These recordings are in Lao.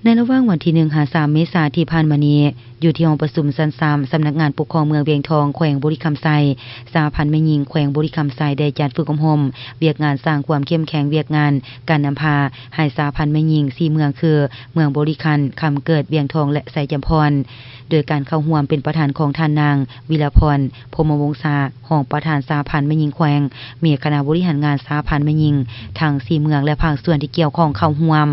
ໃນລະຫວ່າງວັນທີໜຶ່ງຫາສາມເມສາທີ່ຜ່ານມານີ້, ຢູ່ທີ່ຫ້ອງປະຊຸມຊັ້ນສາມ ສຳນັກງານປົກຄອງເມືອງວຽງທອງ ແຂວງບໍລິຄຳໄຊ, ສະຫະພັນແມ່ຍິງແຂວງບໍລິຄຳໄຊໄດ້ຈັດຝຶກອົບຮົມວຽກງານສ້າງຄວາມເຂັ້ມແຂງວຽກງານການນຳພາໃຫ້ສະຫະພັນແມ່ຍິງສີ່ເມືອງຄື ເມືອງບໍລິຄັນ, ຄຳເກີດ, ວຽງທອງ ແລະ ໄຊຈຳພອນ, ໂດຍການເຂົ້າຮ່ວມເປັນປະທານຂອງທ່ານນາງ ວິລະພອນ ພົມມະວົງສາ, ຮອງປະທານສະຫະພັນແມ່ຍິງແຂວງ, ມີຄະນະບໍລິຫານງານສະຫະພັນແມ່ຍິງທັງສີ່ເມືອງ ແລະ ພາກສ່ວນທີ່ກ່ຽວຂ້ອງເຂົ້າຮ່ວມ.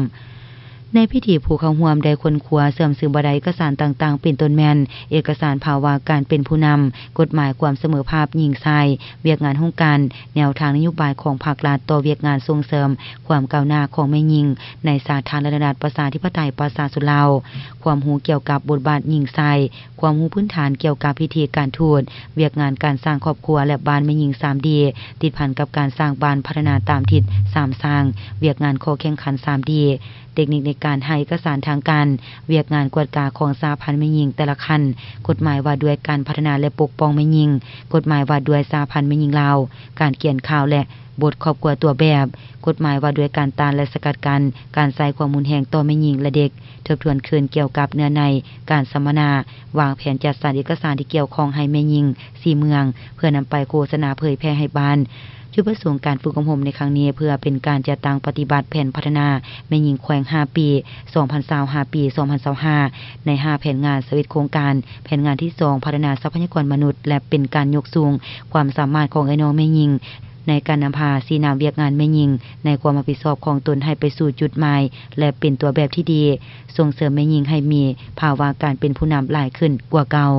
ໃນພິທີ, ຜູ້ເຂົ້າຮ່ວມໄດ້ຄົ້ນຄວ້າເຊື່ອມຊຶມບັນດາເອກະສານຕ່າງໆ ເປັນຕົ້ນແມ່ນ ເອກະສານພາວະການເປັນຜູ້ນຳ, ກົດໝາຍຄວາມສະເໝີພາບຍິງຊາຍ, ວຽກງານໂຮງການ, ແນວທາງນະໂຍບາຍຂອງພາກລັດຕໍ່ວຽກງານສົ່ງເສີມຄວາມກ້າວໜ້າຂອງແມ່ຍິງໃນສາທາລະນະລັດປະຊາທິປະໄຕປະຊາຊົນລາວ, ຄວາມຮູ້ກ່ຽວກັບບົດບາດຍິງຊາຍ, ຄວາມຮູ້ພື້ນຖານກ່ຽວກັບພິທີການທູດ, ວຽກງານການສ້າງຄອບຄົວ ແລະ ບ້ານແມ່ຍິງສາມດີ, ຕິດພັນກັບການສ້າງບ້ານພັດທະນາຕາມທິດສາມສ້າງ, ວຽກງານຂໍ້ແຂ່ງຂັນສາມດີ, ເຕັກນິກໃນການໃຫ້ເອກະສານທາງການ, ວຽກງານກວດກາຂອງສະຫະພັນແມ່ຍິງແຕ່ລະຂັ້ນ, ກົດໝາຍວ່າດ້ວຍການພັດທະນາ ແລະ ປົກປ້ອງແມ່ຍິງ, ກົດໝາຍວ່າດ້ວຍສະຫະພັນແມ່ຍິງລາວ, ການຂຽນຂ່າວ ແລະ ບົດຄອບຄົວຕົວແບບ, ກົດໝາຍວ່າດ້ວຍການຕ້ານ ແລະ ສະກັດກັ້ນການໃຊ້ຄວາມຮຸນແຮງຕໍ່ແມ່ຍິງ ແລະ ເດັກ, ທົບທວນຄືນກ່ຽວກັບເນື້ອໃນການສຳມະນາ, ວາງແຜນຈັດສັນເອກະສານທີ່ກ່ຽວຂ້ອງໃຫ້ແມ່ຍິງສີ່ເມືອງ ເພື່ອນຳໄປໂຄສະນາເຜີຍແຜ່ໃຫ້ບ້ານ. ຈຸດປະສົງການຝຶກອົບຮົມໃນຄັ້ງນີ້ ເພື່ອເປັນການຈັດຕັ້ງປະຕິບັດແຜນພັດທະນາແມ່ຍິງແຂວງຫ້າປີ ສອງພັນຊາວຫ້າ ປີ ສອງພັນຊາວຫ້າ ໃນຫ້າແຜນງານ ຊາວເອັດໂຄງການ, ແຜນງານທີສອງ ພັດທະນາຊັບພະຍາກອນມະນຸດ ແລະ ເປັນການຍົກສູງຄວາມສາມາດຂອງເອື້ອຍນ້ອງແມ່ຍິງ ໃນການນຳພາຊີ້ນຳວຽກງານແມ່ຍິງໃນຄວາມຮັບຜິດຊອບຂອງຕົນໃຫ້ໄປສູ່ຈຸດໝາຍ ແລະ ເປັນຕົວແບບທີ່ດີ, ສົ່ງເສີມແມ່ຍິງໃຫ້ມີພາວະການເປັນຜູ້ນຳຫຼາຍຂຶ້ນກວ່າເກົ່າ.